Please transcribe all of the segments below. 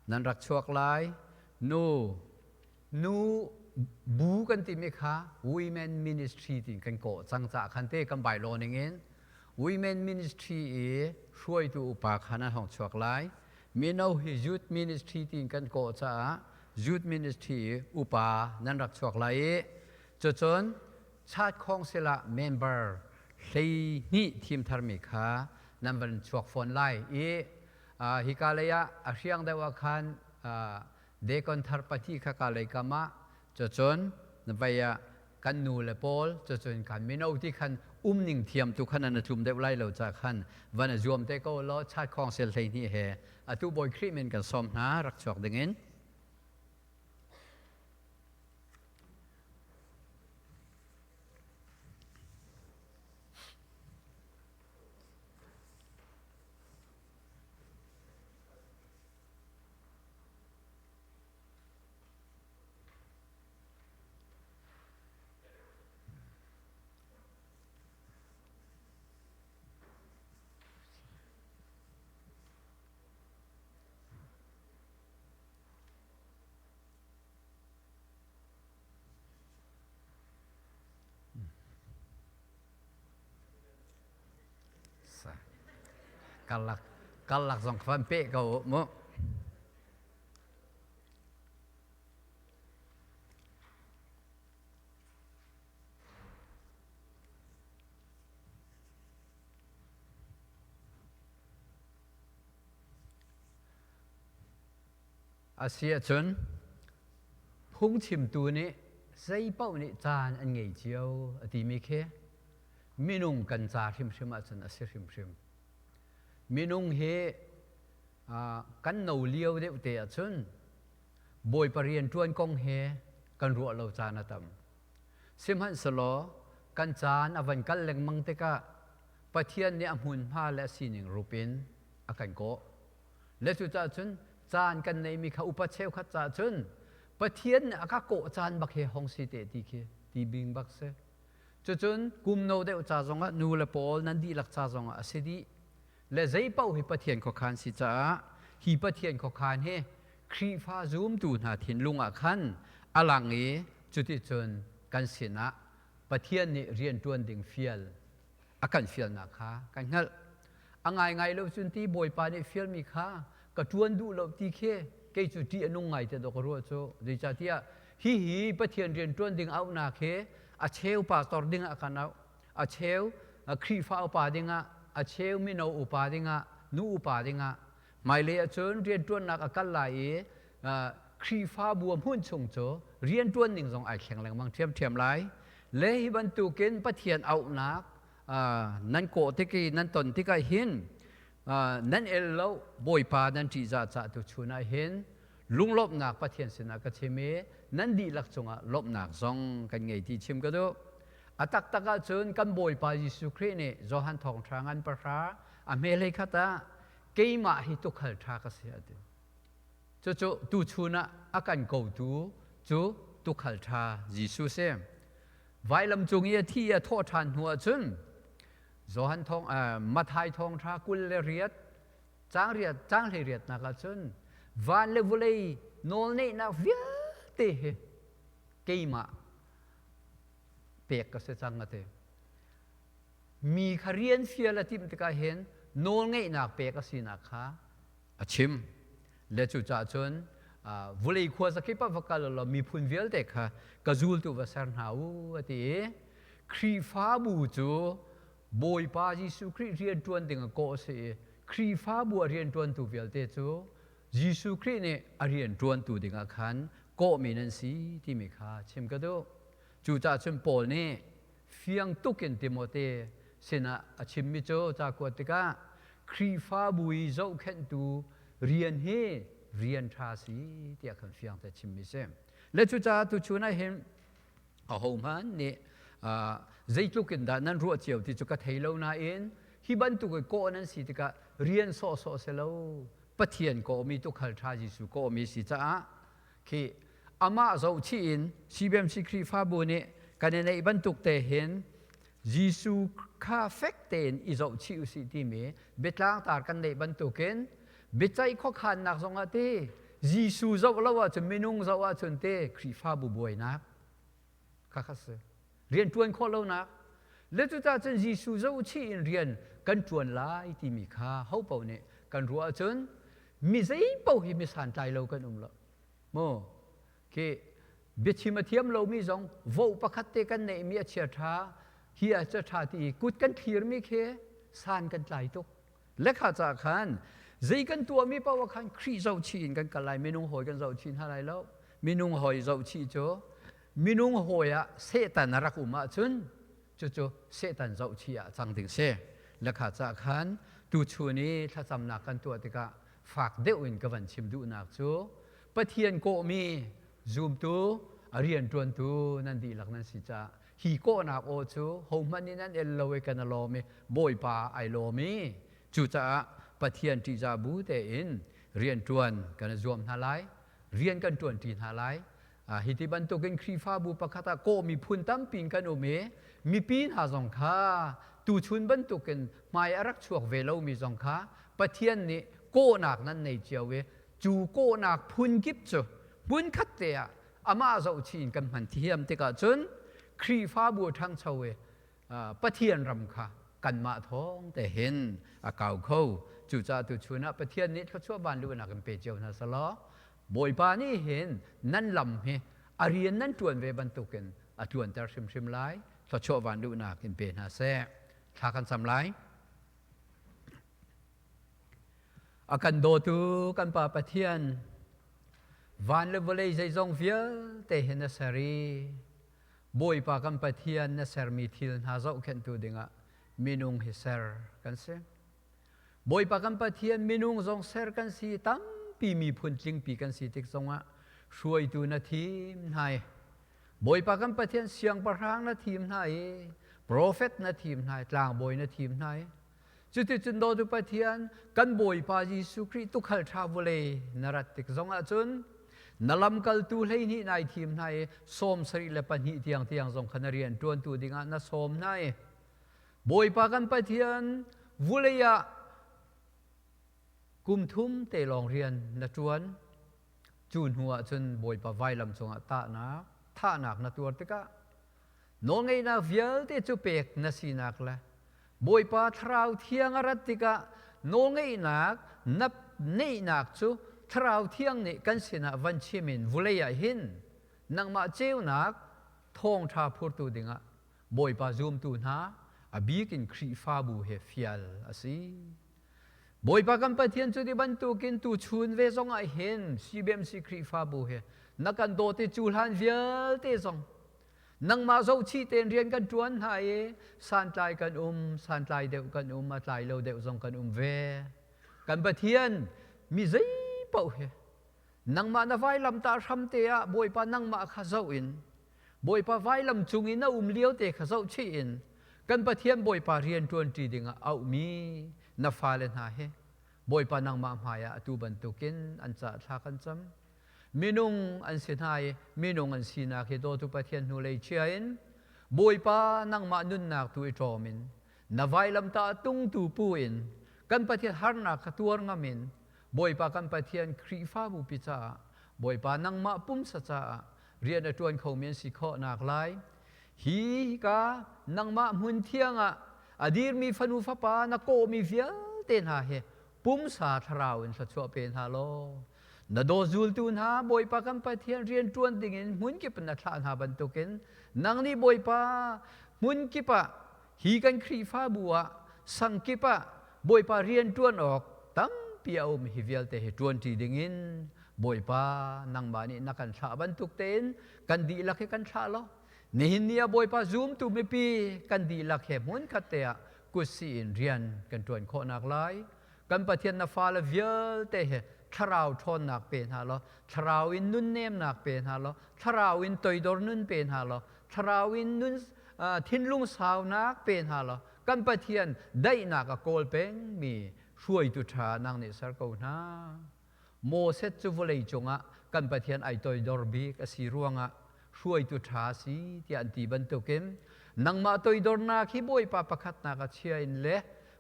nan rak chuak lai. Nu nu bu kan timi kha Women Ministry tiin kan kawh cang caah khan te kan bylaw ning in Women Ministry i hruaitu upa kha nan hong chuak lai. Mino hi Youth Ministry tiin kan kawh caah Youth Ministry i upa nan rak chuak lai i cucun Chat Council ah member 12 thim tharmi kha nan van chuak fawn lai i hika lei ah a hriang deuh ah khan dekon thar pahnih kha ka lei kam ah cucun vai ah kan nu le pawl cucun kan mino ti khan umning thiam tu khan an tlum deuh lai lo ca khan van a zuam te ko law chat council 12 he atu Bawi Khrih min kan sawm hna rak chuak ding in. Karlak karlak zong kha van peh ko mu. A si ahcun phungchimtu nih zeipaoh nih caan an ngei cio a timi khi minung kan ca hrimhrim ahcun a si hrimhrim. Minung hi kan no lio deuh te ahcun Bawipa rianṭuan kong he kan ruah lo caan a tam. Sihmanhsehlaw kan caan a van kal lengmang tikah Pathian nih a hmunhma le a sining rup in a kan kawh. Le cucaah cun caan kan neimi kha upa cheukhat caah cun Pathian nih a ka kawh caan bak hi hong si te ti khi ti bing bak si. Cucun kum no deuh ca zongah nu le pawl nan dihlak ca zongah a si dih. Le zei paoh hi Pathian khuakhan si caah hi Pathian khuakhan hi Khrihfa zumtu hna thinlung ah khan a lang i cuticun kan sinah Pathian nih rianṭuan ding fial a kan fialnak kha kan hngalh. A ngaingai lo cun ti Bawipa nih fialmi kha ka ṭuan duh lo ti khi kei cu ṭih a nung ngai te dawh ka ruah cu. Zeicahtiah hihi Pathian rian ṭuan ding auhnak hi a cheu pastor ding ah kan auh, a cheu Khrihfa upa ding ah, a cheu mino upa ding ah, nu upa ding ah, hmailei ahcun rianṭuannak a kal lai i Khrihfabu a hmun chung cu rianṭuan ning zong ai thleng lengmang ṭhiamṭhiam lai. Le hi bantukin Pathian auhnak nan kawh tik i nan ton tikah hin nan el lo Bawipa nan ṭihzah cah tu chun ah hin lunglawmhnak Pathian sinah ka chim i nan dihlak cungah lawmhnak zong kan ngei ti chim ka duh. A taktak ahcun kan Bawipa Jesuh Khrih nih Johan Thawngṭha ngan pahra a hmelei khat ah keimah hi tuukhal ṭha ka si a ti. Cucu tuchun ah a kan kotu cu tuukhal ṭha Jesuh si. Vailam cung i a thi a thawh ṭhan hnu ahcun Johan thawng Matthai thawngṭha 28 caang riat caang 18nak ahcun van le vawlei nawlneihnak vialte hi keimah pek ka si cang a ti. Mi kha rian fial a timh tikah hin nawlngeihnak pek a sinak kha a chim. Le cucaah cun vulei khua zakip ah va kal law miphun vialte kha ka zultu va ser hna u a ti i Khrihfabu cu Bawipa Jesuh Khrih rianṭuan ding a kawh a si i Khrihfabu a rianṭuantu vialte cu Jesuh Khrih nih a rianṭuantu dingah khan kawhmi nan si timi kha chim ka duh. Cucaah cun Paul nih fiang tuk in Timote sinah a chimmi cu ca kuat tikah Khrihfabu i zohkhenhtu rian hi rian ṭha si tiah khan fiang te chimmi si. Le cucaah tuchun ah hin ahohmanh nih zeitluk in dah nan ruah cio ti cu ka thei lo nain hi bantuk i kawh nan si tikah rian sawhsawh si lo Pathian kawhmi tukhal ṭha Jesuh kawhmi si caah khi amah zohchih in CBMC Khrihfabu nih kan i neih bantuk te hin Jesuh kha fek tein i zohchih usih timi biatlangtar kan neih bantukin biaceih khuakhannak zongah ti. Jesuh zoh lo ahcun minung zoh ahcun te Khrihfabu buainak kha kha si. Rian ṭuan khawh lonak. Le cucaah cun Jesuh zoh chih in rian kan ṭuan lai timi kha ho paoh nih kan ruah ahcun mi zei paoh hi mi santlai lo kan um lo. Mu khi biachim a thiam lomi zong vo pakhat te kan neihmi a chia ṭha hi a ca ṭha ti i kut kan thlirmi khi san kan tlai tuk. Lekha ca khan zei kan tuahmi paoh ah khan Khrih zohchih in kan kal lai minung hawi kan zohchih hna lai lo. Minung hawi zohchih cu minung hawi ah Satan a rak um ahcun cucu Satan zohchih ah cang ding si. Lekha ca khan tuchun i thlacamnak kan tuah tikah fak deuh in ka van chim duhnak cu Pathian kawhmi zumtu a rianṭuantu nan dihlak nan si caah hi kawhnak aw cu hohmanh nih nan el lo i kan a lawm i Bawipa ai lawm i cucaah Pathian ṭihzah bu tein rianṭuan kan i zuam hna lai, rian kan ṭuanṭi hna lai. Hi ti bantukin Khrihfabu pakhat ah kawhmi phun tampi in kan um i mipi hna zong kha tuchun bantukin hmai a rak chuak ve lomi zong kha Pathian nih kawhnak nan nei cio i cu kawhnak phun kip cu hmunkhat te ah amah zohchih in kan hman thiam tikah cun Khrihfabu a ṭhangcho i Pathian ram kha kanmah thawng te hin a kau kho. Cucaah tuchun ah Pathian nih thluachuah vanluhnak in pe cio hna selaw Bawipa nih hin nan lam hi a rian nan ṭuan ve bantukin a ṭuanter hrimhrim lai. Thluachuah vanluhnak in pe hna seh. Thla kan cam lai. A kan dawtu kan Pa Pathian, van le vawlei zeizong vialte hi na ser i Bawipa kan Pathian na sermi thil hna zohkhenhtu dingah minung hi ser kan si. Bawipa kan Pathian minung zong ser kan si tampi miphun tlingpi kan si tik zongah hruaitu na thim hna i Bawipa kan Pathian siangpahrang na thim hna i profet na thim hna i tlangbawi na thim hna i Cuticun dawtu Pathian kan Bawipa Jesuh Khrih tukhal ṭha vawlei na rat tik zongah cun na lamkaltu 12 nai thim hna i 72 tiang tiang zong kha na rian ṭuantu dingah na sawm hna i Bawipa kan Pathian vulei ah kum thum te lawng rian na ṭuan. Cu hnu ah cun Bawipa vailam cungah tahnak thahnak na tuar tikah nawlngeihnak vialte cu pek na sinak le Bawipa Thlarau Thiang a rat tikah nawlngeihnak na neihnak cu Thlarau Thiang nih kan sinah van chim in vulei ah hin nangmah ceunak thawngṭha phurtu dingah Bawipa zumtu hna a bik in Khrihfabu he fial a si. Bawipa kan Pathian cu ti bantukin tuchun ve zongah hin CBMC Khrihfabu he na kan dawt i cu hlan vialte zong nangmah zohchih tein rian kan ṭuan hna i santlai kan um, santlai deuh kan um, a tlai lo deuh zong kan um ve. Kan Pathian mi zei paoh hi nangmah na vailamtah hramte ah Bawipa nangmah kha zoh in Bawipa vailam cung i na um lio te kha zohchih in kan Pathian Bawipa rian ṭuanṭi dingah auhmi na fale hna hi Bawipa nangmah hmaiah atu bantukin an cah thla kan cam. Minung an si hna i minung an sinak hi dawtu Pathian hnulei chia in Bawipa nangmah nunnak tu i ṭawm in na vailamtah tungtu pu in kan Pathian harnak kha tuar ngam in Bawipa kan Pathian Khrihfabu pi caah Bawipa nangmah pumsa caah rian a ṭuan khomi an si khawhnak lai hi ka nangmah hmun thiang ah a dirmi fanu fapa na kawhmi vialte hna hi pumsa thlarau in thluachuah pe hna law na daw zultu hna Bawipa kan Pathian rian ṭuan dingin hmunkip na thlah hna bantukin nang nih Bawipa hmunkip ah hi kan Khrihfabu ah sangkip ah Bawipa rian ṭuan awk tampi a um hi vialte hi ṭuanṭi dingin Bawipa nangmah nih na kan thlah bantuk tein kan dihlak hi kan thlah law nihin ni ah Bawipa zumtu mipi kan dihlak he hmunkhat te ah kutsih in rian kan ṭuan khawhnak lai kan Pathian na fale vialte he thlarau ṭhawnnak pe hna law thlarau in nunnemnak pe hna law thlarau in toidor nun pe hna law thlarau in nun thinlung saunak pe hna law kan Pathian daihnak a kawl pengmi hruaitu ṭha nang nih ser ko hna. Moses cu vawlei cungah kan Pathian ai toidor bik a si ruangah hruaitu ṭha a si tiah an ti bantukin nangmah toidornak hi Bawipa pakhatnak a chia in le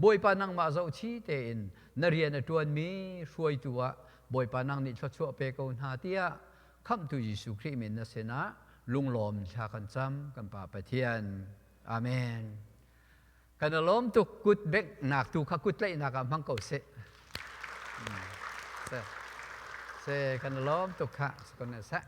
Bawipa nangmah zohchi tein na rian a ṭuanmi hruaitu ah Bawipa nang nih thluachuah pe ko hna tiah Khamhtu Jesuh Khrih min na sinah lunglawm thla kan cam kan Pa Pathian. Amen. Kan i lawm tuk. Kut benghnak tu kha kut tlaihnak ah hmang ko seh. Se, se kan i lawm tuk kha. Sakon seh.